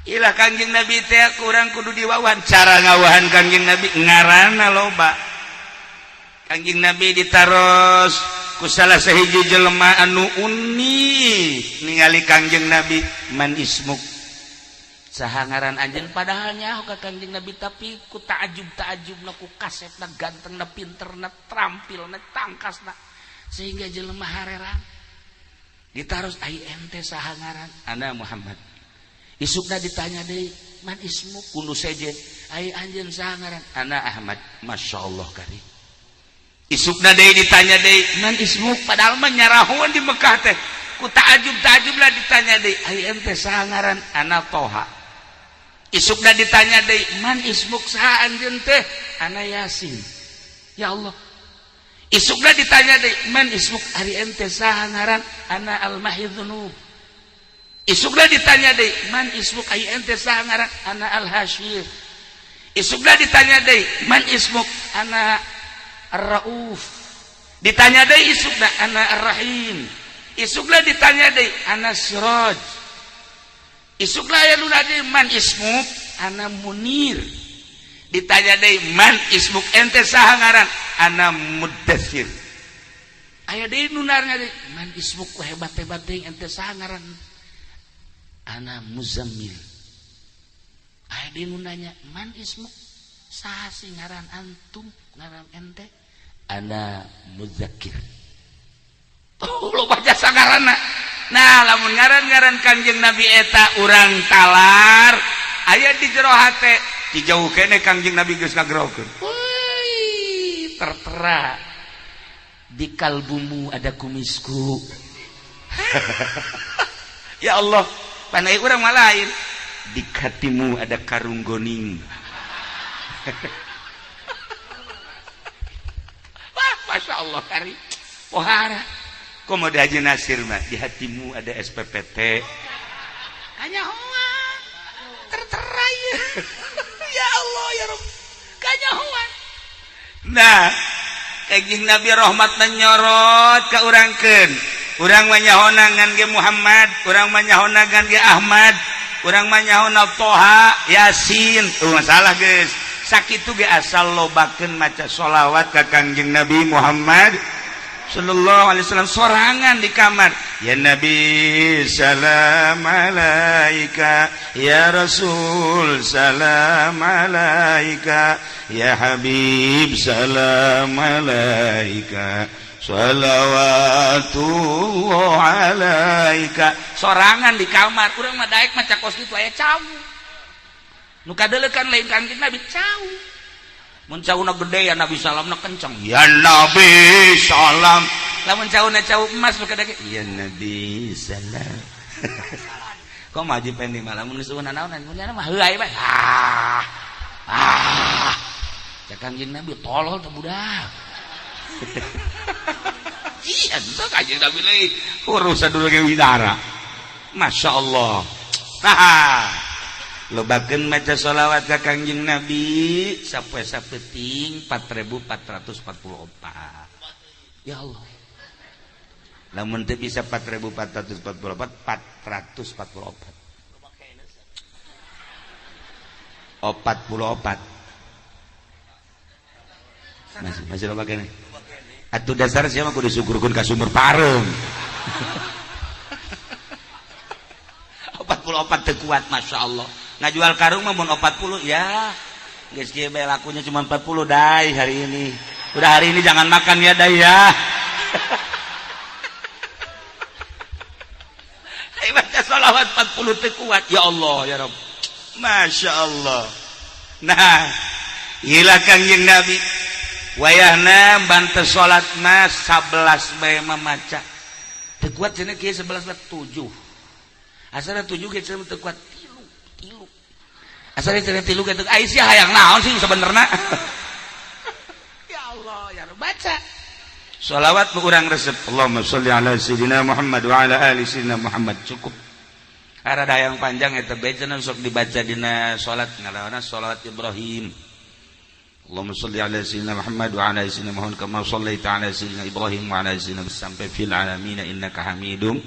Ilah Kangjeng Nabi teh kurang kudu diwawan. Cara ngawahan Kangjeng Nabi ngaranna loba. Kangjeng Nabi ditaros ku salah sahiji jelema anu uni ningali Kangjeng Nabi, man ismuk, saha ngaran anjeun? Padahal nyaho ka Kangjeng Nabi, tapi ku ta'ajub ta'ajubna, ku kasepna, gantengna, pinterna, terampilna, tangkasna, sehingga jelema hareran. Ditaros, ai ente saha ngaran? Ana Muhammad. Isukna ditanya deui, man ismuk? Kudu sejen, ai anjeun saha ngaran? Ana Ahmad. Masya Allah kari. Isukna deui ditanya deui, man ismuk? Padahal mah nyarahoan di Mekah teh. Ku ta'ajub ta'ajub lah ditanya deui, ai ente saha ngaran? Ana Toha. Isukna ditanya deui, man ismuk, saha anjeun teh? Ana Yasin. Ya Allah. Isukna ditanya deui, man ismuk, ari ente saha ngaran? Ana Al-Mahidz Dzunub. Isukna ditanya deui, man ismuk, ai ente saha ngaran? Ana Al-Hasyir. Isukna ditanya deui, man ismuk? Ana Ar-Rauf. Ditanya deui isukna, ana Ar-Rahim. Isukna ditanya deui, ana Siraj. Isukna aya nu deui, man ismuk? Ana Munir. Ditanya deui, man ismuk, ente saha ngaran? Ana Muddatsir. Aya deui nu nanya deui, man ismuk, ku hebat-hebat deui, ente saha ngaran? Ana Muzammil. Aya deui nu nanya, man ismuk, saha sih ngaran antum, ngaran ente? Ana Muzakkir. Oh, loba jasa ngaranna. Nah, lamun ngaran-ngaran Kangjeng Nabi eta urang talar aya di jero hate, di jauh kene Kangjeng Nabi geus ngagerokeun. Wih, tertera di kalbumu ada kumisku. Ya Allah, pandai urang mah lain. Di hatimu ada karung goning. Wah, Masya Allah kari. Pohara. Komo Haji Nasir mah, di hatimu ada SPPT. Kanyahoan. Tertera ya. Ya Allah ya Rabb. Kanyahoan. Nah, Kangjeng Nabi rahmat menyorot ka urangkeun. Urang mah nyahona ngan ge Muhammad, urang mah nyahona ngan ge Ahmad, urang mah nyahona Toha, Yasin. Tuh masalah geus. Sakitu ge asal lobakeun maca sholawat ka Kangjeng Nabi Muhammad sallallahu alaihi wasallam sorangan di kamar. Ya Nabi salam alaika, ya Rasul salam alaika, ya Habib salam alaika, shalawatullah alaika. Sorangan di kamar, urang mah daek maca kos kitu aya cau. Nu kadeulekan lain Kangjeng Nabi, cau. Mun cauna gede, ya Nabi salamna kenceng. Ya Nabi salam. Lamun cauna cau emas nu kadege, ya Nabi salam. Kok maju pending malah mun geus naonan, mun mah heuay bae. Ah. Ah. Cek Kangjeng Nabi, tolol teh budak. Iya, itu Kangjeng Nabi leuwih urusan dulu ge widara. Masya Allah. Nah, lobakeun maca sholawat ka Kangjeng Nabi sapoe sapeting 4444. Ya Allah. Lamun teu bisa 4444, 444. 44. Masih masih loba keneh. Atuh dasar sia mah kudu syukurkeun ka sumur pareum. 44 teu kuat, Masya Allah. Ngajual karung mah mun 40 ya. Geus kieu bae lakunya cuma 40 dai hari ini. Udah hari ini jangan makan ya dai ya. Ayo baca sholawat 40 teu kuat. Ya Allah ya Rabb. Masya Allah. Nah, ilah Kangjeng Nabi. Wayahna bantes salat mah 11 bae mamaca. Teu kuat cenah kieu 11 mah 7. Asalna 7 ge cenah teu kuat 3, 3. Asalna cenah 3 ge teu ai sia hayang naon sih sebenarna. Ya Allah ya Rabb, baca. Sholawat nu urang resep. Allahumma sholli ala sayyidina Muhammad wa ala ali sayyidina Muhammad, cukup. Arada yang panjang eta bae cenah sok dibaca dina salat ngaranna salat Ibrahim. Allahumma sholli ala sayyidina Muhammad wa ala sayyidina Muhammad kama shallaita ala sayyidina Ibrahim wa ala sayyidina sampai fil alamin innaka Hamidum.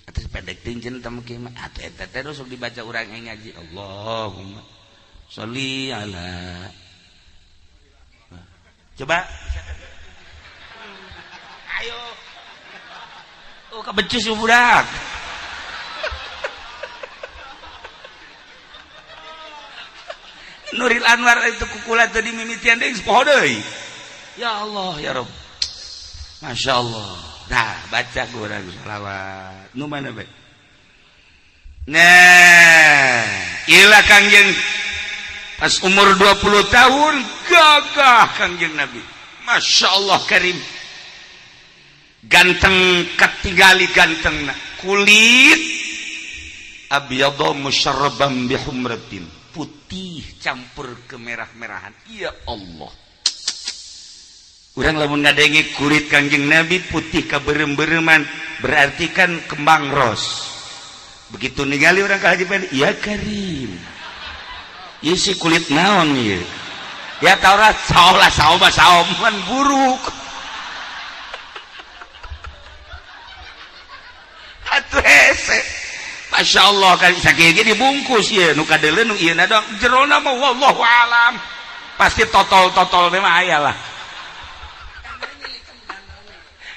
Atas pendek tingjen tamu kieu mah atuh eta teh sok dibaca urang yang ngaji Allahumma sholli ala. Coba. Ayo. Oh kebecus budak. Nuril Anwar itu kukula tadi mimitian deui poho deui. Ya Allah ya Rabb. Masya Allah. Nah, baca kurang sholawat. Nu mana bae? Nah, ilah Kangjeng pas umur 20 tahun gagah Kangjeng Nabi. Masya Allah karim. Ganteng katingali gantengna. Kulit abyadha musyarrabam bihumratin. Putih campur kemerah-merahan. Ya Allah. Urang lamun ngadenge kulit Kangjeng Nabi putih kaberem-bereman berarti kan kembang ros. Begitu ningali urang ka Haji Pendi, ya karim. Ieu si kulit naon ieu? Ya taurat saolah saoma saoman buruk. Atuh hese. Masya Allah kan sakieu ge dibungkus ieu nu kadeuleu nu ieu na doang jerona mah wallahu alam. Pasti totol-totol teh mah aya lah.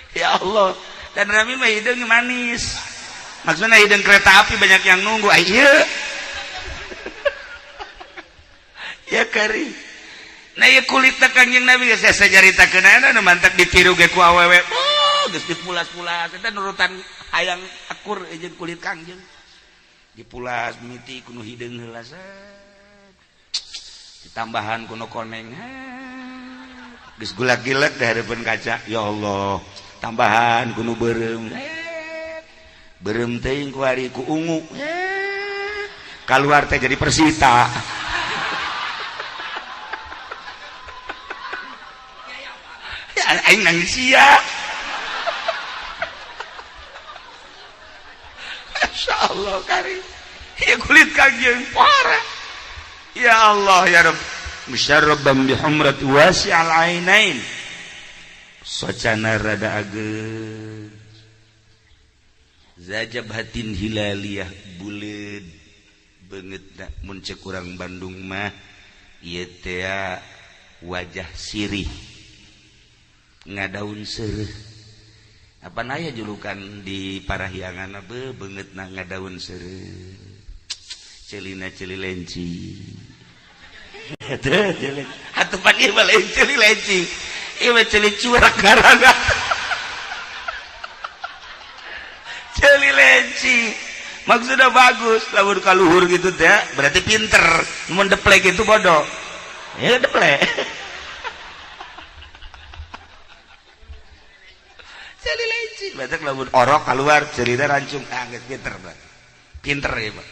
Ya Allah, dan Rami mah hideung manis. Maksudnya hideung kereta api banyak yang nunggu. Ai ieu. Ya karim. Nah ieu kulitna Kangjeng Nabi geus saya caritakeun anu mantak ditiru ge ku awewe. Oh, geus dipulas-pulas eta nurutan hayang akur jeung kulit Kangjeng. Dipulas mimiti ku nu hideung heula ditambahan ku nu koneng. Geus gulak-gilek di hadapan kaca. Ya Allah, tambahan ku nu beureum. Beureum teuing ku ari ku ungu. Kaluar teh jadi Persita. Ya aing nangis sia. Masya Allah karim. Ya kulit Kangjeng parah. Ya Allah ya Rabb. Musyarrabam bihumrat wasi'al ainain. Socana rada ageung. Zajabhatin hilaliyah buleud beungeutna mun ceuk urang Bandung mah ieu teh wajah sirih ngadaun seureuh. Apa aya julukan di Parahyangan beuh beungeutna ngadaun seureuh. Celina celi lenci. Atuh pan ieu mah lain celi lenci. Ieu mah celi curak ngaranna. Celi lenci. Maksudnya bagus, lamun kaluhur gitu teh berarti pinter. Mun deplek itu bodoh. Ya deplek. Celi lenci. Berarti lamun orok keluar celina rancung, ah geus pinter berarti. Pinter ya, Pak.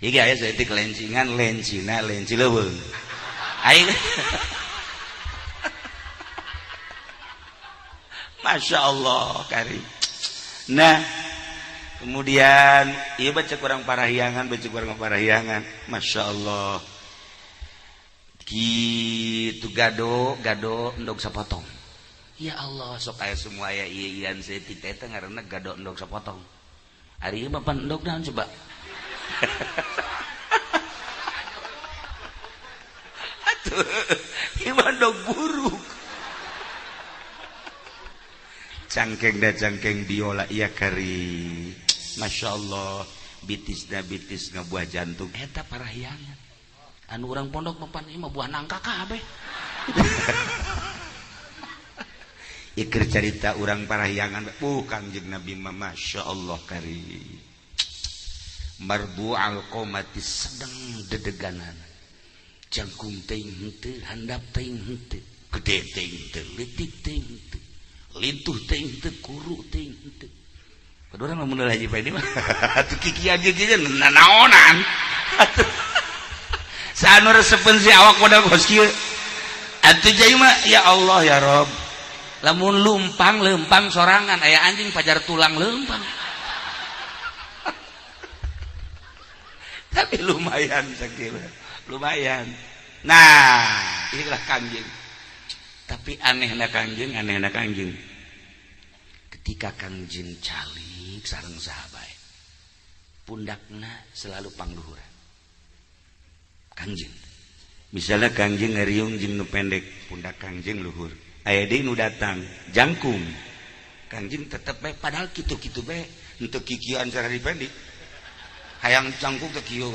Iki aya saeutik lencingan, lencina, lenci leuweung. Aing Masya Allah karim. Nah, kemudian ieu baca kurang Parahyangan, baca kurang Parahyangan. Masya Allah. Kitu gado, gado endog sapotong. Ya Allah, sok aya semua aya ieu-ieuan saeutik teh ngaranna gado endog sapotong. Ari ieu mah pan endog naon coba? Atuh, ieu mah endog buruk. Cangkeng da cangkeng biola iya kari. Masya Allah, bitis da bitis ngabuah jantung. Eta Parahyangan. Anu urang pondok mah pan ieu mah buah nangka kabeh. Iker carita urang Parahyangan, Kangjeng Nabi mah Masya Allah kari. Marbu'al qomati sedang dedeganan. Jangkung teuing henteu, handap teuing henteu, gede teuing henteu, leutik teuing henteu, lintuh teuing henteu, kuru teuing henteu. Padahal urang lamun Haji Pendi mah atuh kikian kieu nanaonan. Atuh saanu resepeun si awak modal kos kieu. Atuh jai mah ya Allah ya Rabb. Lamun lumpang lempang sorangan aya anjing pajar tulang lempang. Tapi lumayan sakieu. Lumayan. Nah, inilah Kangjeng. Tapi anehna Kangjeng, anehna Kangjeng. Ketika Kangjeng calik Rek sareng saha bae, pundakna selalu pangluhuran. Kangjeng, misalnya Kangjeng ngariung jeung nu pendek, pundak Kangjeng luhur. Aya deui nu datang jangkung, Kangjeng tetep bae, padahal kitu-kitu bae, henteu kikieuan cara dipendek. Hayang jangkung teh kieu,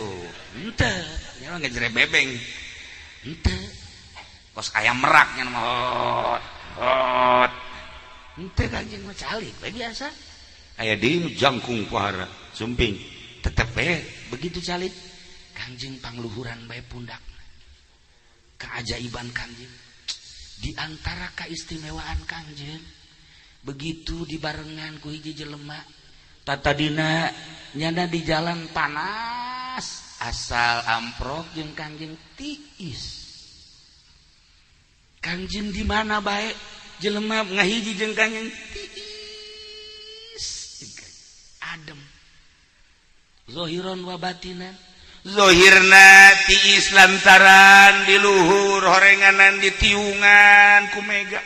henteu nya mah ngejere bebeng, henteu kos ayam merak nya mah hot hot, henteu. Kangjeng mah calik bae biasa. Aya deui nu jangkung pohara sumping, tetep bae begitu calik. Kangjeng pangluhuran bae pundak. Keajaiban Kangjeng, di antara keistimewaan Kangjeng, begitu dibarengan ku hiji jelema, tatadina nyana di jalan panas, asal amprok jeung Kangjeng tiis. Kangjeng di mana bae, jelema ngahiji jeung Kangjeng tiis, adem zohiron wa batinan. Zohirna tiis lantaran di luhur horenganan ditiungan ku mega.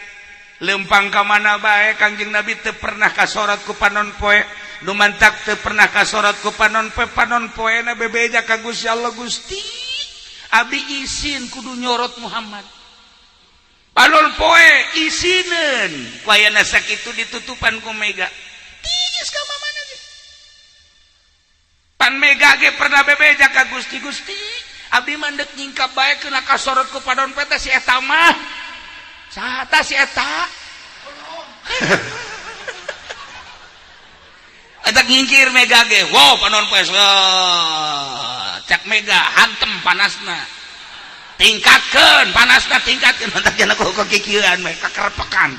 Lempang ka mana bae, Kangjeng Nabi teu pernah kasorot ku panon poe. Nu mantak teu pernah kasorot ku panon poe, panon poena bebeja ka Gusti Allah, "Gusti, abdi isin kudu nyorot Muhammad." Panon poe isineun ku ayana sakitu ditutupan ku mega, tiis ka mana ge. Pan mega ge pernah bebeja ka Gusti, "Gusti, abdi mah ndek nyingkap bae kena kasorot ku panon poe teh si eta mah." Saha tah si eta? Eta nyingkir mega ge. Wow, panon poe cak mega, "Hantem panasna, tingkatkeun panasna, tingkatkeun." Mantak jana kok kikieuan we kakerepekan.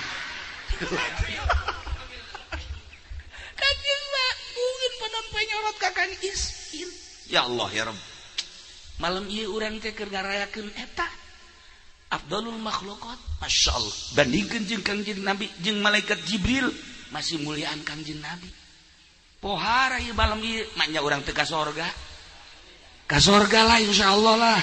Kanjeng mah mungkin panon poe nyorot ka Kang isin. Ya Allah ya Rabb, malam ieu urang teh keur ngarayakeun eta afdalul makhluqat. Masya Allah, bandingkeun jeung Kangjeng Nabi jeung malaikat Jibril, masih muliaan Kangjeng Nabi. Pohara ieu malam ieu maknya urang teu ka sorga. Ka sorga lah, insyaallah lah,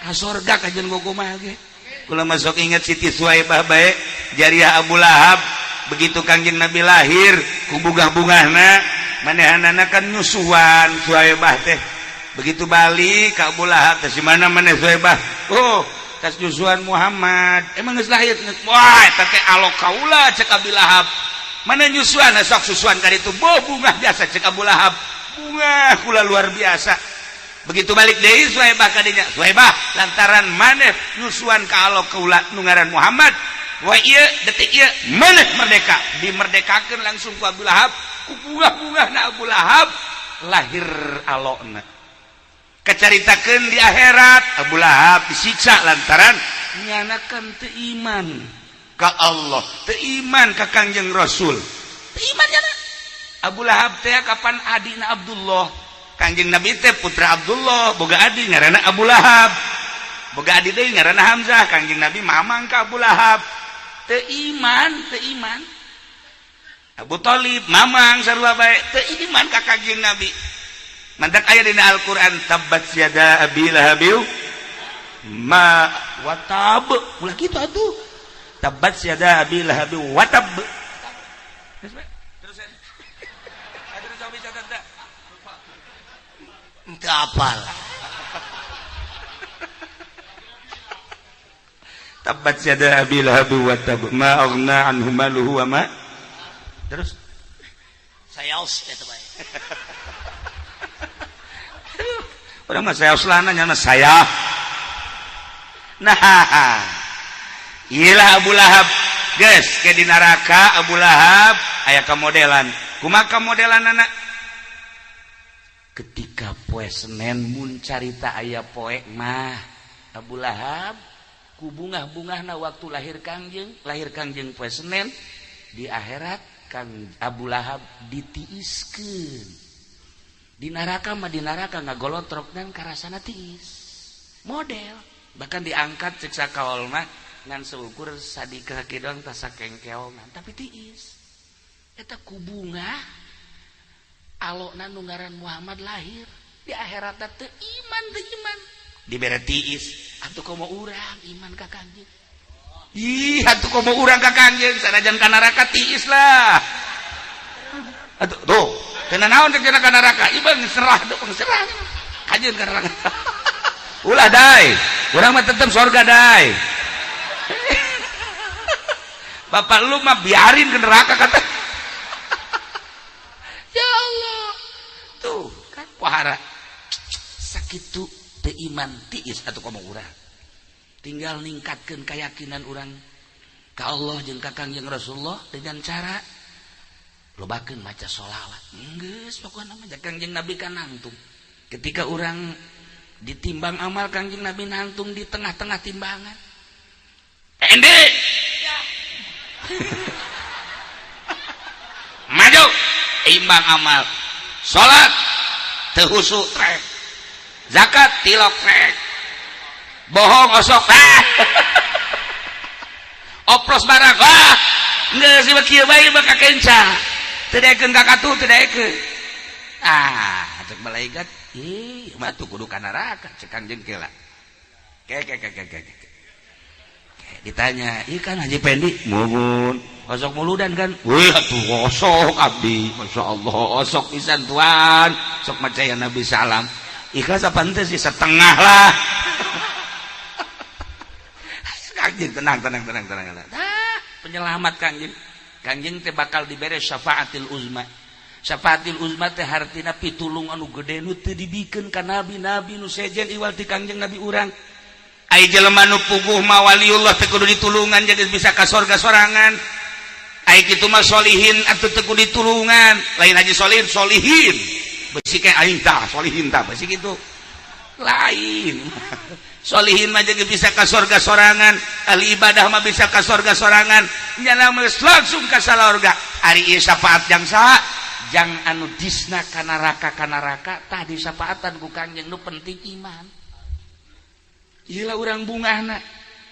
ka sorga kajian kumaha ge. Kula masuk ingat Siti Suwaibah bae, jariah Abu Lahab. Begitu Kangjeng Nabi lahir, ku bungah-bungahna manehanana kan nyusuan Suwaibah teh. Begitu balik ka Abu Lahab teh, "Si mana maneh, Suwaibah?" "Oh, tas nyusuan Muhammad." "Emang geus lahir?" "Wah, eta teh alok kaula," cek Abu Lahab. "Mana nyusuan? Sok susuan ka ditu." "Boh, bungah biasa," cek Abu Lahab, "bungah kula luar biasa." Begitu balik deui Suhaibah ka dinya, "Suhaibah, lantaran maneh nyusuan ka alok kaula nu ngaran Muhammad, wah, ieu detik ieu maneh merdeka." Dimerdekakeun langsung ku Abu Lahab, ku bungah-bungahna Abu Lahab lahir alokna. Kecaritakeun di akhirat, Abu Lahab disiksa lantaran nyanakan teu iman ka Allah, teu iman ka Kangjeng Rasul, teu iman nyana. Abu Lahab teh kapan adina Abdullah. Kangjeng Nabi teh putra Abdullah, boga adi ngaranna Abu Lahab, boga adi deui ngaranna Hamzah. Kangjeng Nabi mamang ka Abu Lahab, teu iman, teu iman. Abu Thalib mamang sarua bae, teu iman ka Kangjeng Nabi. Mantak aya dina Al-Qur'an, tabbat yada abi lahabiu ma watab. Ulah kitu atuh, tabbat yada abi lahabi watab. Terus terus. Teu apal. Tabbat yada abi lahab wa tab, ma aghna anhu maluhu wa ma. Terus. Sayaos eta bae. Urang mah sayaos lah, nanya saya. Nah, iyalah Abu Lahab geus ke di neraka. Abu Lahab aya kamodelan. Kumaha kamodelan anak? Ketika poe Senin, mun carita aya poe mah, Abu Lahab ku bungah-bungahna waktu lahir Kangjeng, lahir Kangjeng poe Senin, di akhirat Kang Abu Lahab ditiiskeun di neraka mah. Di neraka ngagolotrok dan karasana tiis model, bahkan diangkat cek sakaol mah ngan seukur sadika kidong tas sakengkeongan, tapi tiis eta ku bungah alokna nu ngaran Muhammad lahir. Di akhirat teu iman, teu iman, dibere tiis. Atuh komo urang iman ka Kangjeng? Ih, atuh komo urang ka Kangjeng, sanajan ka neraka tiis lah. Atuh tuh kena naon cek ka neraka ieu serah tuh serah kajeun ka neraka. Ulah dai, urang mah tetep surga dai. Bapak lu mah biarin ke neraka kata. Ya Allah, tuh kan pohara sakitu teu iman tiis atuh komo urang. Tinggal ningkatkeun keyakinan urang ka Allah jeung ka Kangjeng Rasulullah dengan cara lobakeun maca sholawat. Geus pokona mah Kangjeng Nabi kan nangtung. Ketika urang ditimbang amal, Kangjeng Nabi nangtung di tengah-tengah timbangan. Endi maju imbang amal, salat teu husu trek, zakat tilok trek, bohong osok, ah, oplos barang, ah, geus ieu kieu bae mah kakenca teu daekeun ka katuh teu daekeun. Ah, cek malaikat, ih mah tuh kudu ka neraka. Cek Kangjeng kela ke ke ke ke ke. Ditanya, iya kan Haji Pendi mumun osok muludan kan? Wih atuh osok abdi, Masya Allah, osok pisan tuan, sok maca ya Nabi salam. Ikhlas apa ente sih? Setengah lah. Kangjeng tenang tenang tenang tenang tenang. Nah, penyelamat Kangjeng. Kangjeng teh bakal dibere syafaatil uzma. Syafaatil uzma teh hartina pitulung anu gede nu teu dibikeun ka nabi-nabi nu sejen iwal ti Kangjeng Nabi urang. Ai jelema nu puguh mah waliullah teu kudu ditulungan, jadi bisa ka sorga sorangan. Ai kitu mah solihin atuh teu kudu ditulungan. Lain haji solihin, solihin. Besi kayak aing tah, solihin tah, besi kitu. Lain. Solihin mah jadi bisa ka sorga sorangan, ahli ibadah mah bisa ka sorga sorangan. Nyana mah langsung ka sorga. Ari ieu syafaat jang saha? Jang anu disna ka neraka, ka neraka tah disafaatan ku Kangjeng, nu penting iman. Gila urang bungahna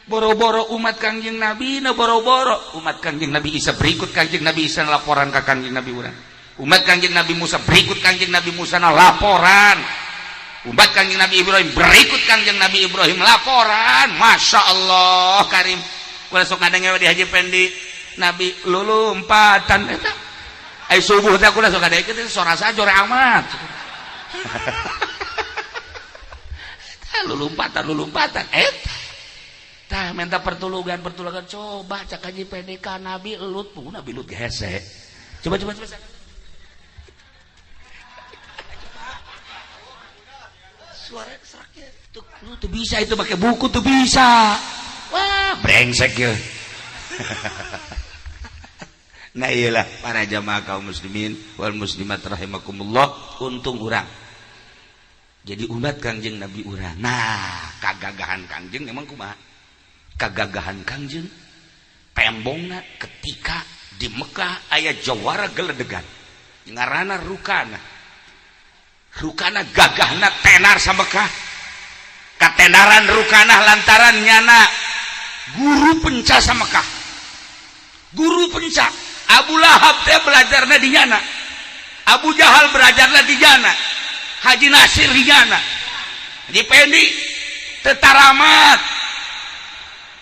boro-boro umat Kangjeng Nabi na, boro-boro umat Kangjeng Nabi Isa, berikut Kangjeng Nabi Isa laporan ka Kangjeng Nabi urang. Umat Kangjeng Nabi Musa berikut Kangjeng Nabi Musa na laporan. Umat Kangjeng Nabi Ibrahim berikut Kangjeng Nabi Ibrahim laporan. Masya Allah karim. Kula sok ngadenge di Haji Pendi Nabi lulumpatan eta. Ai subuh teh kula sok ngadenge teh sora sajore amat. Lulumpatan lulumpatan eta tah minta pertolongan pertolongan. Coba cak Haji PDK Nabi Lut, bu Nabi Lut hese. Coba coba coba suara seraknya tuh, lu tuh bisa itu pakai buku tuh bisa. Wah, brengsek ya. Nah, iyalah para jamaah kaum muslimin wal muslimat rahimakumullah, untung urang jadi umat Kangjeng Nabi urang. Nah, kagagahan Kangjeng memang kumaha? Kagagahan Kangjeng tembongna ketika di Mekah aya jawara geledegan ngaranna Rukana. Rukana gagahna tenar sa Mekah. Katenaran Rukana lantaran nyana guru penca sa Mekah. Guru penca Abu Lahab teh belajarna di nyana, Abu Jahal belajarna di nyana, Haji Nasir di nyana, Haji Pendi tetaramat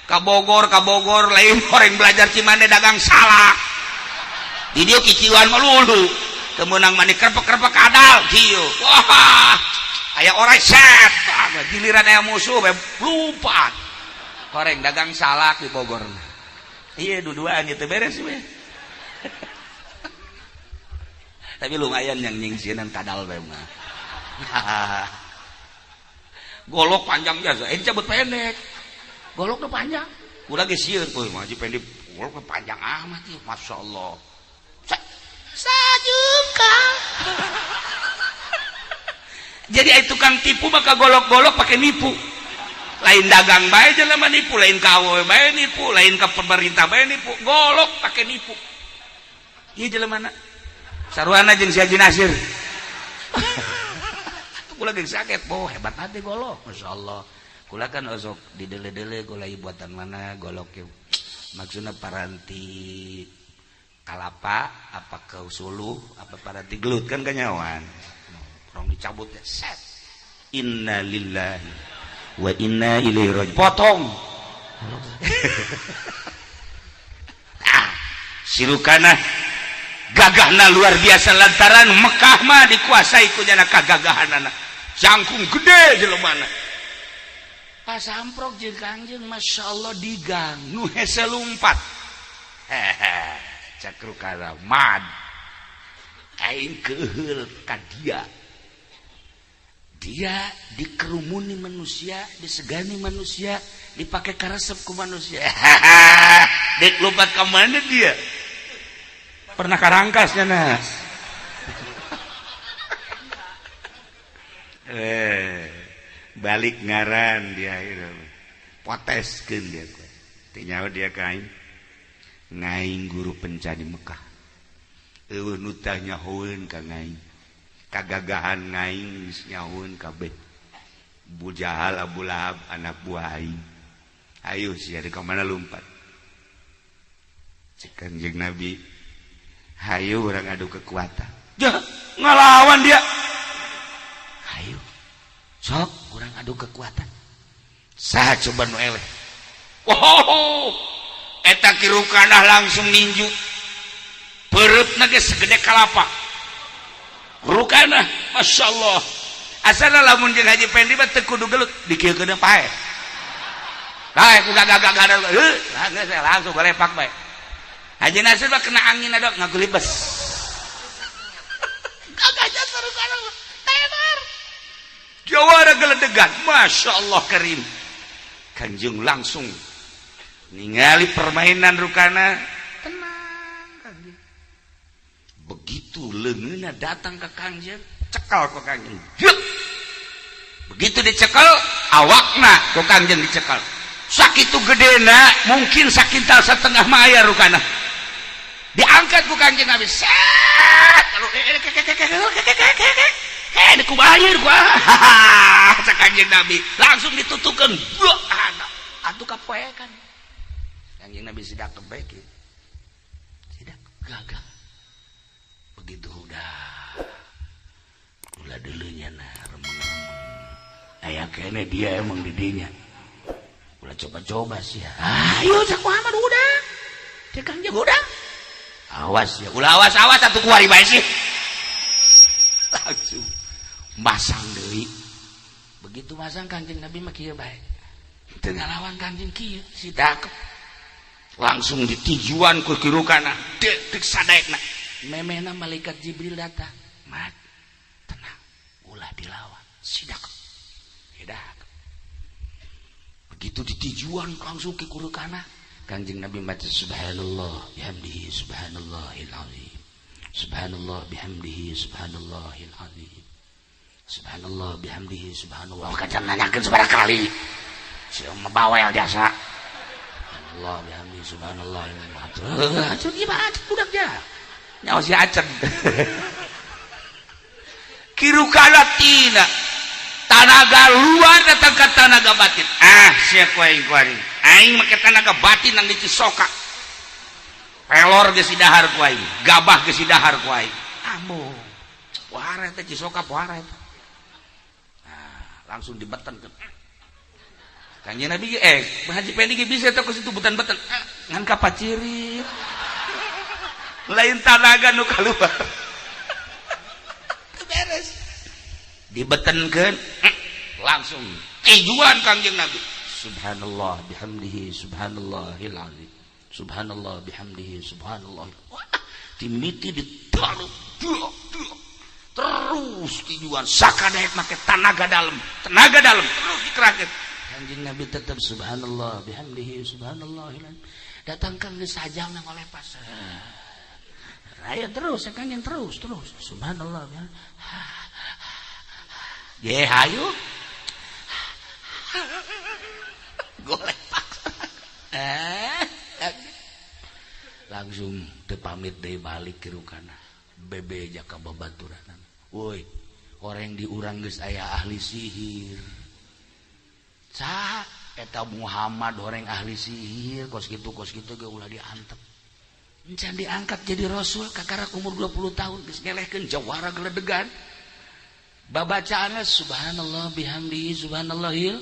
ka Bogor, ka Bogor lain orang belajar Cimande dagang salak di dia kiciwan melulu kemenang mani kerpek-kerpek kadal kieu. Wah, aya orang set giliran aya musuh bae lompat. Horeng dagang salak di Bogor. Iya, dua-duaan gitu beres we. Tapi lumayan yang nyingsieunan kadal bae mah. Golok panjang biasa, ini cabut pendek. Goloknya panjang. Kula ge sieun, euy mah Haji Pendi goloknya panjang amat ya, Masya Allah. Sajungkal. Jadi ai tukang tipu maka golok-golok pakai nipu. Lain dagang bae jelema nipu, lain ka awewe bae nipu, lain ka pemerintah bae nipu, golok pakai nipu. Ieu jelema na. Saruana jeung si Haji Nasir. Kula geus sakit, oh hebat hati golok, Masya Allah. Kula kan osok di dele-dele gula buatan mana golok ya. Maksudnya paranti kalapa apa ke suluh apa paranti gelut kan kanyawan. Orang dicabut ya set. Inna lillahi wa inna ilaihi raji'un. Potong. Ah, si Rukana Gagahna luar biasa lantaran Mekah mah dikuasai ku nyana kagagahanana. Jangkung gede jelemana. Pas amprok jeung Kangjeng, Masya Allah, di gang nu hese lumpat. Hehe, cek Rukana, mad aing keuheul ka dia. Dia dikerumuni manusia, disegani manusia, dipakai karesep ku manusia. Dek lompat ke mana dia? Pernah karangkasnya nas. Balik ngaran dia itu. Poteskeun dia ku. Teu nyaho dia ka aing. Ngaing guru penca di Mekah. Eueuh nu tah nyahoeun ka ngaing. Kagagahan ngaing geus nyahoeun kabeh. Abu Jahal, Abu Lahab anak buah aing. Ayo sia di ka mana lumpat. Cek Kanjeng Nabi, hayu urang adu kekuatan. Jah, ngalawan dia. Hayu. Sok urang adu kekuatan. Saha coba nu eleh. Wow, eta Ki Rukanah langsung ninju. Peureupna ge segede kalapa. Rukanah, Masya Allah. Asana lamun jeung Haji Pendi mah teu kudu gelut, dikieukeun pae. Kae ku gagah-gagah heuh, geus langsung golepak bae. Haji Nasir mah kena angin adok ngagulibes. Gagahnya Rukanah tenar. Jawara geledegan, Masya Allah karim. Kanjeng langsung ningali permainan Rukana, tenang Kanjeng. Begitu leungeunna datang ke Kanjeng, cekal ku Kanjeng. Yuk. Begitu dicekel, awakna ku Kanjeng dicekel. Sakitu gedena, mungkin sakintal setengah mah aya Rukana. Diangkat ku Kanjeng Nabi. Set. Kalau kumaha ieu kumaha? Cek Kanjeng Nabi, langsung ditutukeun. Atuh kapoekan. Kanjeng Nabi sidak kebek. Sidak gagah. Begitu udah. Ulah dulunya nah remeng-remeng. Aya kene dia emang didinya. Ulah coba-coba sih. Ayo cek Muhammad udah. Cek Kanjeng udah. Awas ya, ulah awas awas atuh kuari bae sih. Langsung masang deui. Begitu masang Kanjeng Nabi mah kieu bae. Teu ngalawan Kanjeng kieu, si dakep. Langsung ditujuan ku Kirukana, detik sadaekna. Memehna malaikat Jibril datang. Mat, tenang, ulah dilawan. Si dakep. Dakep. Begitu ditujuan langsung ke Kirukana, Kanjeng Nabi maca subhanallah bihamdihi subhanallahil azim. Subhanallah bihamdihi subhanallahil azim. Subhanallah bihamdihi subhanallah. Kacan nanyakeun sabaraha kali. Si mah bawel jasa. Subhanallah bihamdihi subhanallah. Acen ieu mah acen budak ja. Nyawa si acen. Kirukana tina tanaga luar datang ke tanaga batin. Ah, sia ku aing kuari. Aing make tanaga batin nang di Cisoka. Pelor geus didahar ku aing, gabah geus didahar ku aing. Ambo. Pohara teh Cisoka pohara eta. Nah, langsung dibeten ke Kanjeng Nabi Haji Pendi ge bisa teh ku situ beten-beten. Ngan kapacirit. Lain tanaga nu kaluar. Teu beres. Dibetenkeun langsung tujuan Kangjeng Nabi. Subhanallah bihamdihi subhanallahil azim. Subhanallah bihamdihi subhanallah. Wah, timiti ditaruh terus tujuan sakadaek make tenaga dalam terus dikerahkeun. Kanjeng Nabi tetap subhanallah bihamdihi subhanallahil azim. Datangkan geus sajam nang oleh pas. Raya terus ya Kanjeng terus terus subhanallah bihamdihi. Ye hayu. Golek paksa. Langsung teu pamit deui balik ke Rukana. Bebe jaka babaturan. Woi, orang di urang geus aya ahli sihir. Saha eta Muhammad orang ahli sihir kos kitu ge ulah diantep. Encan diangkat jadi rasul kakara umur 20 tahun geus ngelehkeun jawara geledegan. Babacaanna subhanallah bihamdihi subhanallahil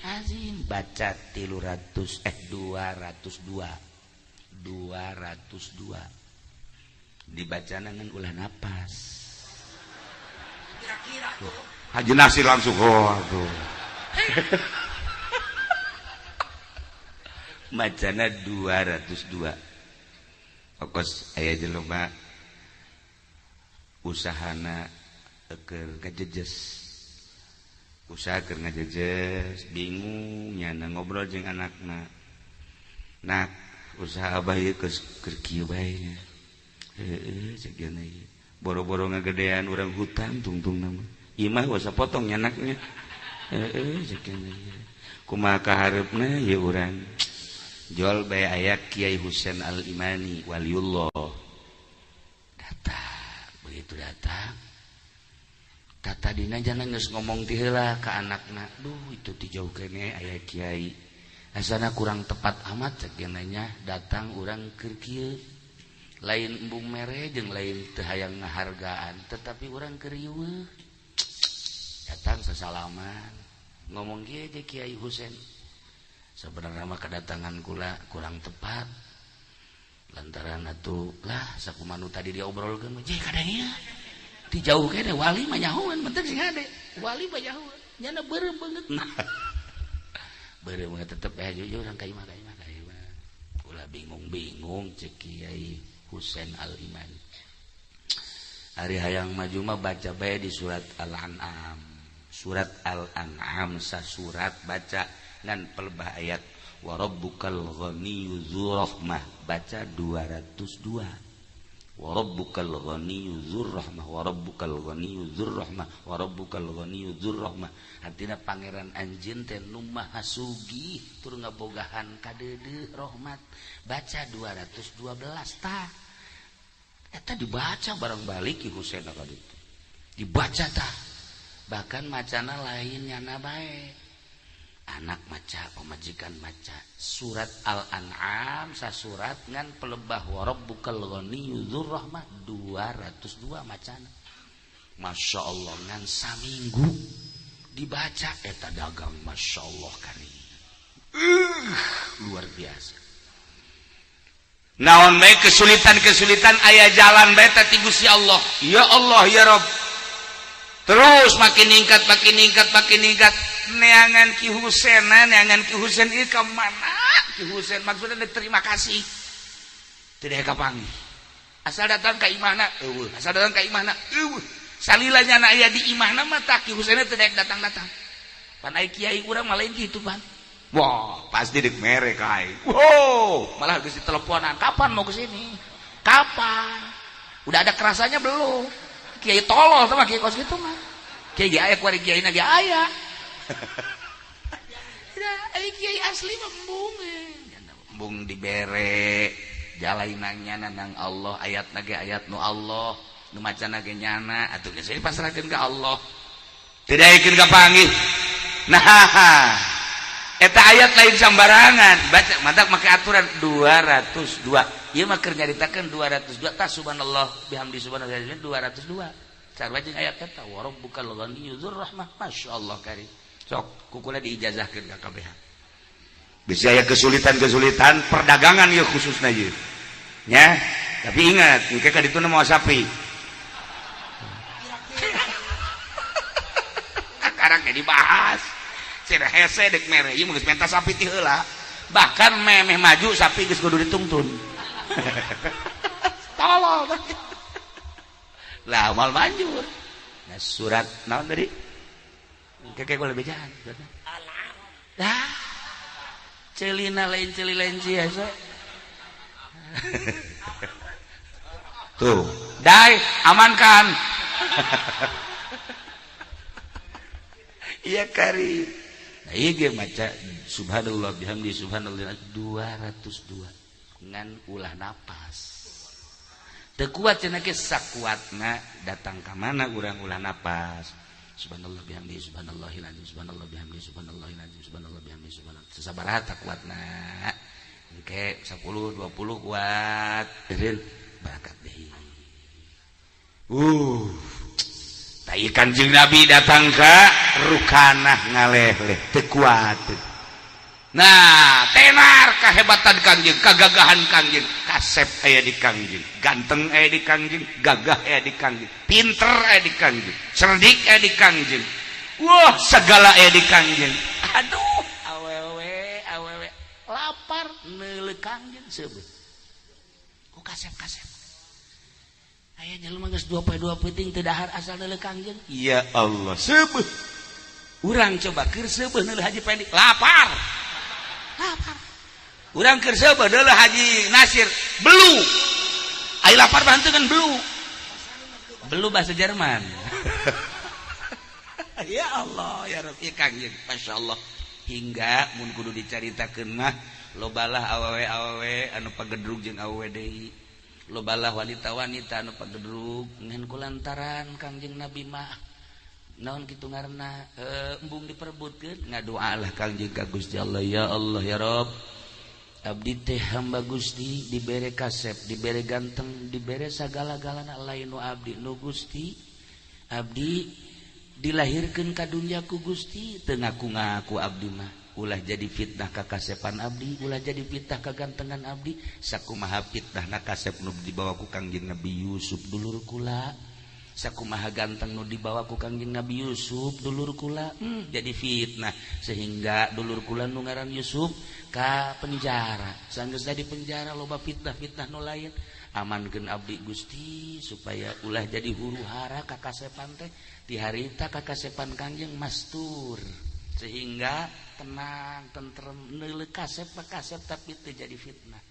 azim. Baca 300 202 202. Dibaca ngan ulah napas. Kira-kira tuh. Haji Nasir langsung, oh aduh. Macana 202. Okos aya jelema usahana keur ngajejes. Usaha keur ngajejes, bingung nyana ngobrol jeung anakna. Nak, usaha abah ieu keur kieu bae nya. Heeh, cek ieu. Boro-boro ngagedean urang hutang tungtungna mah. Imah wasa potong nyanaknya. Heeh, cek ieu. Kumaha kahareupna ieu urang? Jol bae aya Kiai Husain Al-Imani waliullah. Datang, begitu datang. Tata dina jangan geus ngomong ti heula ka anakna. Duh, itu ti jauh keneh aya kiai. Asana kurang tepat amat cek nya datang urang keur kieu. Lain embung mere jeung lain teu hayang ngahargaan, tetapi urang keur riweuh. Datang sasalaman, ngomong kieu je Kiai Husain. Sebenarnya mah kedatangan kula kurang tepat. Lantaran atuh lah sakumanu tadi diobrolkeun mah je kadangnya. Ti jauh kene wali mah nyahoan penting sing hade. Wali mah nyahoan. Nyana beureum beungeut. Beureum beungeut tetep aya jujur urang ka imah ka imah ka imah. Ulah bingung-bingung cek Kiai Husain Al-Iman. Ari hayang maju mah baca bae di surat Al-An'am. Surat Al-An'am sasurat baca ngan pelebah ayat wa rabbukal ghaniyyu dzur rahmah baca 202. Wa rabbukal ghaniyyu dzur rahmah wa rabbukal ghaniyyu dzur rahmah wa rabbukal ghaniyyu dzur rahmah. Artina pangeran anjeun teh nu maha sugih tur ngabogahan kadeudeuh rahmat. Baca 212 tah. Eta dibaca barang balik Ki Husain ka ditu. Dibaca tah. Bahkan macana lain nyana bae. Anak maca, pemajikan maca surat Al-An'am sasurat ngan pelebah wa rabbukal ghaniyyu dzur rahmah 202 macana. Masya Allah ngan saminggu dibaca eta dagang Masya Allah kari. Luar biasa. Naon bae kesulitan-kesulitan aya jalan bae teh ti Gusti Allah. Ya Allah ya Rabb. Terus makin ningkat makin ningkat makin ningkat neangan Ki Husain, neangan Ki Husain ieu ka mana? Ki Husain maksudna terima kasih. Tidak kapanggih. Asal datang ka imahna eueuh, asal datang ka imahna eueuh. Salila nyana aya di imahna mah tah Ki Husain teh datang-datang. Pan ai kiai urang mah lain kitu pan. Wah, pasti dek mere ka aing. Wow, malah geus diteleponan, kapan mau ke sini? Kapan? Udah ada kerasanya belum? Kiai tolol sama kiai kos gitu mah. Kiai ge aya kuari kiai na ge aya. Ai kiai asli mah embung. Embung dibere jalainannya nang Allah, ayatna ge ayat nu Allah, nu macana ge nyana atuh geus dipasrahkeun ka Allah. Tidak yakin kapanggih. Nah, eta ayat lain sambarangan, baca mantak make aturan 202. Ieu mah keur nyaritakeun 202 tah subhanallah bihamdi subhanallah 202. Sarua jeung ayat eta wa rabbukal ghaniyyu dzur rahmah. Masyaallah kari. Sok kukula diijazahkeun ka kabeh. Bisa aya kesulitan-kesulitan perdagangan ieu khususna ieu. Nya, tapi ingat, engke ka dituna moal sapi. Sekarang ge dibahas. Cenah hese dek mere ieu geus menta sapi ti heula. Bahkan memeh maju sapi geus kudu ditungtun. Tolol. Lah moal manjur. Nah surat naon tadi? Keke gua lebih jahan. Dah. Celina lain celi lain biasa. Tuh, dai amankan. Iya kari. Nah, iya ge maca subhanallah bihamdi subhanallah 202 ngan ulah napas. Teu kuat cenah ge sakuatna datang ka mana urang ulah napas. Subhanallah bihamdi subhanallahil azim subhanallah bihamdi subhanallahil azim subhanallah bihamdi subhanallah. Sesabaraha kuatna. Engke 10 20 kuat. Eureun barakat deui. Tai Kanjeng Nabi datang ka Rukanah ngaleh-leh teu kuat. Nah, tenar kehebatan Kangjeng, kagagahan Kangjeng, kasep aya di Kangjeng, ganteng aya di Kangjeng, gagah aya di Kangjeng, pinter aya di Kangjeng, cerdik aya di Kangjeng. Wah, segala aya di Kangjeng. Aduh, awewe awewe lapar neuleuh Kangjeng seubeuh. Ku kasep-kasep. Aya jelema geus 2 poe 2 peuting teu dahar asal neuleuh Kangjeng. Ya Allah, seubeuh. Urang coba keur seubeuh neuleuh Haji Pendi, lapar. Lapar. Urang keur seubeuh neuleuh Haji Nasir, belu. Ai lapar mah henteu kan belu. Belu bahasa Jerman. Ya Allah, ya Rabbi, Kangjeng, Masya Allah. Hingga mun kudu dicaritakeun mah lobalah awewe-awewe anu pagedrug jeung awewe deui. Lobalah wanita-wanita anu pagedrug ngan kulantaran Kangjeng Nabi mah naon kitu ngaranna embung diperebutkeun, ngadoalah Kangjeng ka Gusti Allah, ya Allah, ya Rob, abdi teh hamba Gusti, dibere kasep, dibere ganteng, dibere sagala-galana, lain nu abdi, nu Gusti. Abdi dilahirkeun ka dunya ku Gusti, teu ngaku-ngaku abdi mah. Ulah jadi fitnah ka kasepan abdi, ulah jadi fitnah ka gantengan abdi. Sakumaha fitnah kasep nu dibawa ku Kangjeng Nabi Yusuf dulur kula, sakumaha ganteng nu dibawa ku Kangjeng Nabi Yusuf dulur kula, jadi fitnah sehingga dulur kula nu ngaran Yusuf ka penjara. Sanggeus di penjara loba fitnah-fitnah nu lain. Amankeun abdi, Gusti, supaya ulah jadi huru hara ka kasepan teh. Di harita kakasepan Kangjeng mastur sehingga tenang tentrem neuleuh kasep kasep tapi teu jadi fitnah.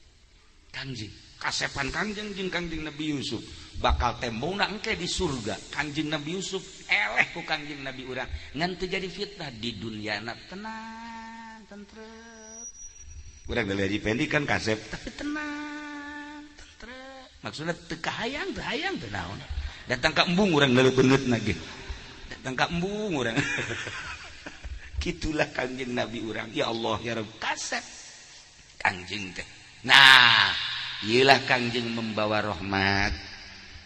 Kangjeng, kasepan Kangjeng jeung Kangjeng Nabi Yusuf bakal tembongna engke di surga. Kangjeng Nabi Yusuf eleh ku Kangjeng Nabi urang, ngan teu jadi fitnah di dunia na, tenang tentrem. Urang dari Haji Pendi kan kasep tapi tenang tentrem, maksudnya teu kahayang, teu hayang, teu naon. Datang ka embung urang neuleuh beungeutna ge, datang ka embung urang. Gitulah Kangjeng Nabi urang. Ya Allah, ya Rabb, kasep Kangjeng teh. Nah, iyalah Kangjeng membawa rahmat,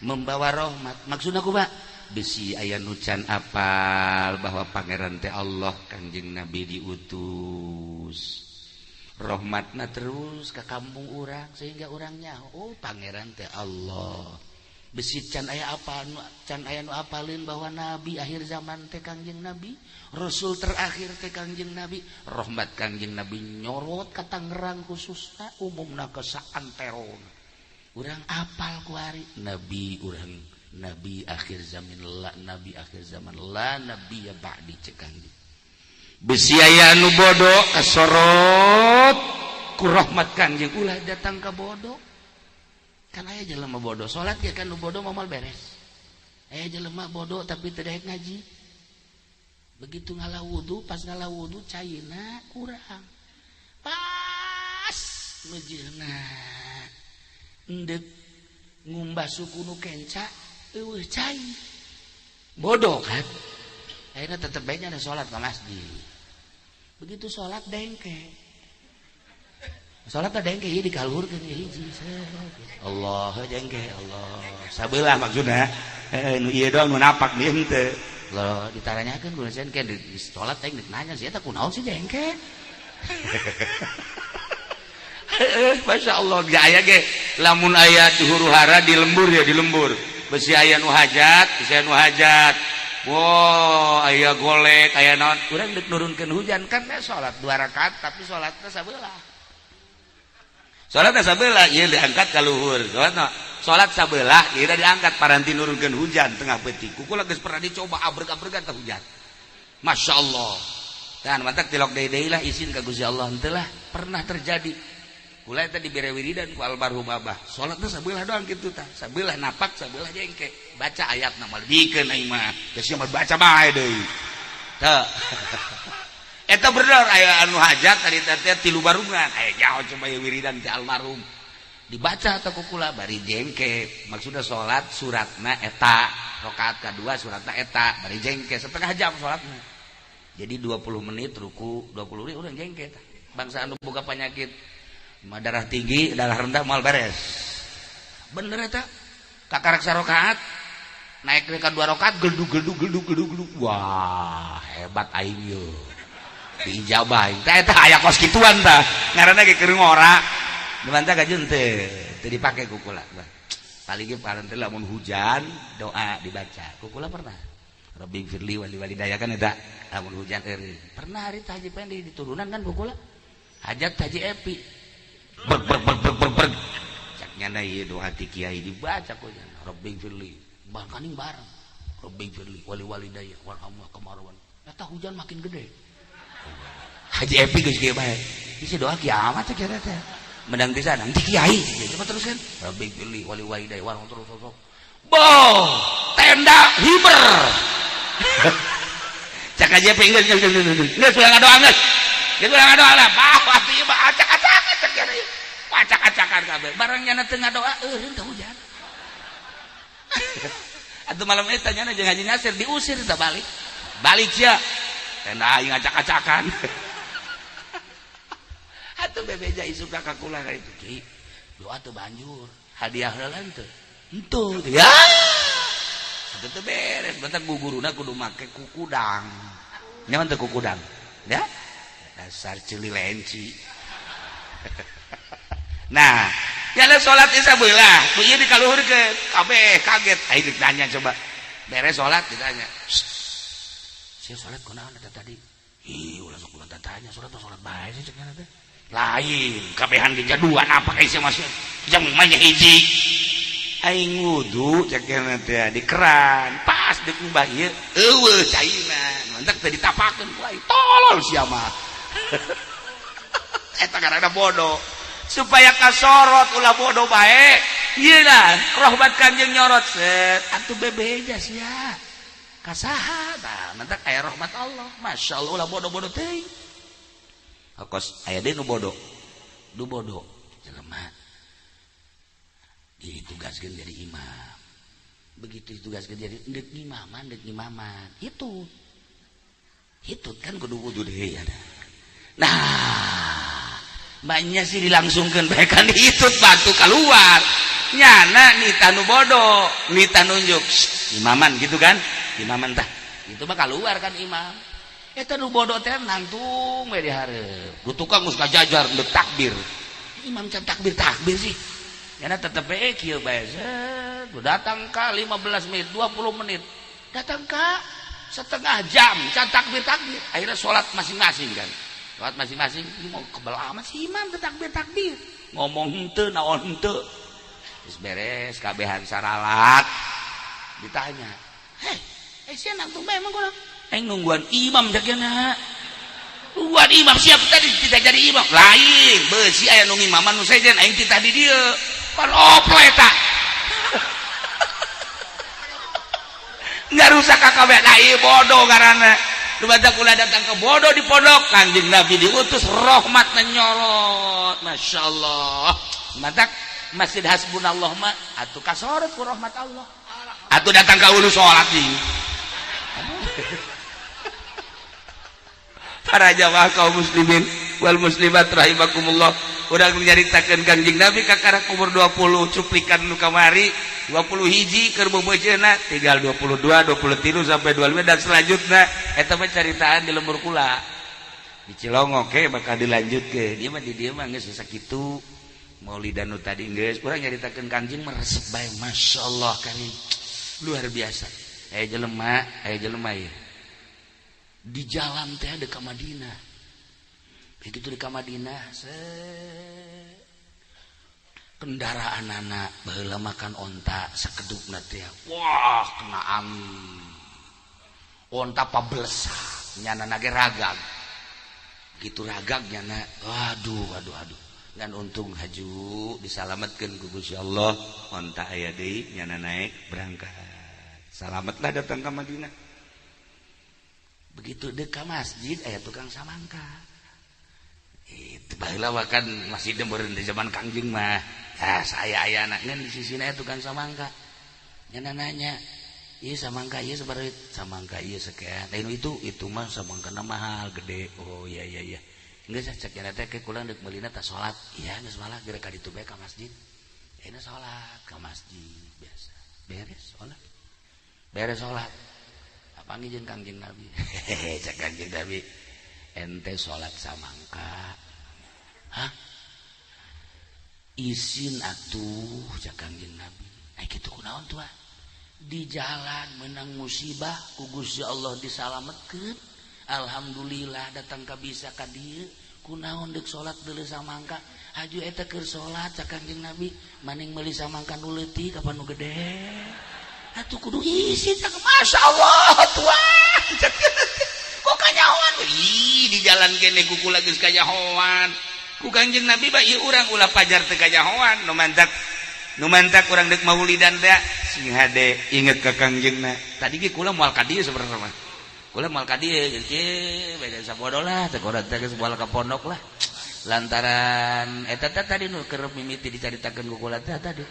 membawa rahmat. Maksud aku, Pak, bisi aya nu can apal bahwa pangeran teh Allah, Kangjeng Nabi diutus rahmatna terus ke kampung urang sehingga orangnya, oh, pangeran teh Allah. Bisi can aya apa nu can aya nu apalin bahwa nabi akhir zaman teh Kangjeng Nabi, rasul terakhir teh Kangjeng Nabi, rahmat Kangjeng Nabi nyorot ka Tangerang khususna, umumna ke saantero urang apal kuari nabi urang, nabi akhir zaman la nabi akhir zaman la nabi ya ba'di cek Kangjeng. Bisi aya anu bodoh kasorot ku rahmat Kangjeng, ulah datang ka bodoh. Kan aya jelema bodoh salat ya kan, nu bodoh moal beres. Aya jelema bodoh tapi teu daek ngaji, begitu ngala wudu, pas ngala wudu caina kurang, pas meujeuhna endek ngumbah suku nu kenca eueuh cai. Bodoh kan, akhirnya tetep bae ada salat ke masjid. Begitu salat dengke, salat teh dengke ieu dikaluhurkeun hiji, Allah dengke Allah sabelah, maksudna nu ieu doang nu napak di henteu. Loh, ditaranyakeun ku sen ke di salat teh nanya sih eta kunaon sih dengke. Masya Allah, gak aya ge lamun aya di huru hara di lembur ya, di lembur besi aya nu hajat, besi aya nu hajat. Wow, aya golek, aya naon, urang deuk nurunkeun hujan kan teh salat dua rakaat, tapi salatna sabelah. Salatna sabelah, ieu diangkat ka luhur. Salatna salat sabelah, ieu diangkat paranti nurunkeun hujan tengah peuting. Ku kula geus pernah dicoba, abreg-abregan teh hujan. Masya Allah. Dan mantak tilok deui lah izin ka Gusti Allah, henteu lah pernah terjadi. Kula eta dibere wiridan ku almarhum abah. Salatna sabelah doang kitu tah. Sabelah napak, sabelah jengke. Baca ayatna mah bikeun aing mah. Geus mah baca bae deui. Teu. Eta bener aya anu hajat tadi teh tilu barungan. Aya jauh coba ya wiridan ti almarhum. Dibaca atau ku kula bari jengke. Maksudna salat suratna eta, rakaat kadua suratna eta, bari jengke setengah jam salatna. Jadi 20 menit ruku, 20 menit udah jengke tah. Bangsa anu boga penyakit darah tinggi, darah rendah moal beres. Bener eta. Kakarak sarokaat naik ke dua rakaat gelduk gelduk gelduk gelduk gelduk. Wah, hebat aing ye. Diijabah. Tah eta aya kos kituan tah. Ngaranna ge keur ngora. Dimantah gajeun teu teu dipake ku kula. Paling ge paranti lamun hujan doa dibaca. Ku kula pernah. Rabbi firli wali walidaya kan eta lamun hujan eureun. Pernah hari Haji Pendi diturunan kan ku kula. Hajat Haji Epi. Berg berg berg berg berg berg. Cak nyana ieu doa ti kiai dibaca ku nyana. Rabbi firli. Barkaning bareng. Rabbi firli wali walidaya warhamna kamarwan. Eta hujan makin gede. Haji Epi geus kieu bae. Isi doa kiamat cek eta teh. Mendang pisan ti kiai. Coba teruskan. Rabbi firli wali walidaya warham terus terus. Boh, tenda hiber. Cak Haji Epi geus geus geus geus. Geus ulah ngadoa geus. Geus ulah ngadoa lah. Bah, atuh ieu mah acak-acakan cek kiai. Acak-acakan kabeh. Barang nyana teu ngadoa eureun teh hujan. Atuh malam eta nyana jeung Haji Nasir diusir teh balik. Balik sia. Tenda aing acak-acakan. Atuh bebeja isuk ka kula ka itu. Ki, doa teu banjur. Hadiah heula teu. Henteu ya. Atuh teu beres, bentar guguruna kudu make kukudang. Nyaman teu kukudang? Ya. Dasar ceuli lenci. Nah, ya salat isya beulah, ku ieu dikaluhurkeun. Kabeh kaget. Aing ditanya coba. Beres salat ditanya. Sia salat kunaon eta tadi? Ih, ulah sok ulah tanya, salat mah salat bae sih cek teh. Lain, kabehan ge jaduan apa ka sia masih. Jang mah hiji. Aing wudu cek teh di keran, pas deuk ngumbah ieu eueuh caina. Mantak teh ditapakeun ku aing. Tolol sia mah. Eta karena bodoh. Supaya kasorot ulah bodoh bae. Ieu lah rahmat Kanjeng nyorot set atuh bebeja sia. Kasaha tah mantak aya rahmat Allah. Masyaallah ulah bodoh-bodoh teuing. Kos aya deui nu bodoh. Nu bodoh jelema ditugaskeun jadi imam. Begitu ditugaskeun jadi deuk ngimaman, deuk ngimaman. Itu. Itu kan kudu wudu deui ada. Nah, banyak sih dilangsungkan bae kan hitut batu keluar. Nyana nita nu bodoh, nita nunjuk imaman gitu kan? Imaman tah. Itu mah keluar kan imam. Eta nu bodoh teh nangtung we di hareup. Du tukang geus ngajajar deuk takbir. Imam can takbir takbir sih. Nyana tetep we kieu bae. Set, datang ka 15 menit, 20 menit. Datang ka setengah jam can takbir takbir. Akhirnya sholat masing-masing kan. Sholat masing-masing, ini mau kebel amat sih imam ke takbir takbir. Ngomong henteu naon henteu. Geus beres kabehan saralat. Ditanya, "Heh, sia nangtung bae emang kurang?" Aing nungguan imam jagana. Nungguan imam siap tadi tidak jadi imam. Lain, beusi aya nu ngimaman nu sejen aing titah di dieu. Pan oplo eta. Ngarusak ka kabeh. Nah, ieu bodoh ngaranna. Nu badak ulah datang ke bodoh di pondok, Kanjeng Nabi diutus rahmat nyorot. Masyaallah. Matak Masjid Hasbunallah mah atuh kasorot ku rahmat Allah. Atuh datang ka ulu salat deui. Para jamaah kaum muslimin wal muslimat rahimakumullah. Urang nyaritakeun Kanjeng Nabi kakara umur 20 cuplikan nu kamari 20 hiji keur beubeujeuhna tinggal 22 23 sampai 25 dan selanjutnya eta mah caritaan di lembur kula di Cilongok ke bakal dilanjutkeun ieu mah di dieu mah geus sakitu maulidan nu tadi geus urang nyaritakeun Kanjeng meresep bae masyaallah karim luar biasa. Aya jelema ieu di jalan teh ada ka Madinah. Begitu di ka Madinah kendaraan anak baheula makan onta sakedupna teh wah kena angin onta pablesak nyana nage ragag gitu ragag nyana aduh aduh aduh ngan untung haju disalametkeun ku Gusti Allah onta aya deui nyana naik berangkat salametlah datang ke Madinah. Begitu dekat masjid aya tukang samangka. Itu baheula kan masih meureun di zaman Kangjeng mah. Ah saya aya ngan di sisina aya tukang samangka. Nyana nanya, "Ieu samangka ieu sabaraha?" Samangka ieu sekian. Lain itu mah samangkana mahal gede. Oh iya iya iya. Geus cek nyana teh ke kula deuk meulina tah salat. Iya geus malah geura ka ditu bae ka masjid. Ayeuna salat ka masjid biasa. Beres salat. Beres salat. Panggil jeung Kangjeng Nabi. Hehehe cek Kangjeng Nabi. Ente salat samangka. Hah? Isin atuh, cak Kangjeng Nabi. Ai kitu kunaon tuh? Di jalan menang musibah, ku Gusti Allah disalametkeun. Alhamdulillah datang ka bisa ka dieu. Kunaon deuk salat deuleu samangka? Haju eta keur salat, cak Kangjeng Nabi, maning meuli samangka nu leutik apa nu gede? Atuh kudu isin cak. Masya Allah tuah. Kok kanyahoan? Ih, di jalan kene ku kula geus kanyahoan. Ku Kangjeng Nabi ba ieu urang ulah pajar teu kanyahoan. Nu mantak, nu mantak urang deuk maulidan teh sing hade inget ka Kangjengna. Tadi ge kula moal ka dieu sebenarnya mah. Kula moal ka dieu geus kieu beda sabodo lah teh urang teh geus moal ka pondok lah. Lantaran eta teh tadi nu keur mimiti dicaritakeun ku kula teh tadi.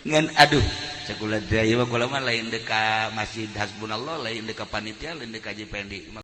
Ngan aduh, cek kula teh ieu mah kula mah lain deuk ka Masjid Hasbunallah, lain deuk ka panitia, lain deuk ka Haji Pendi.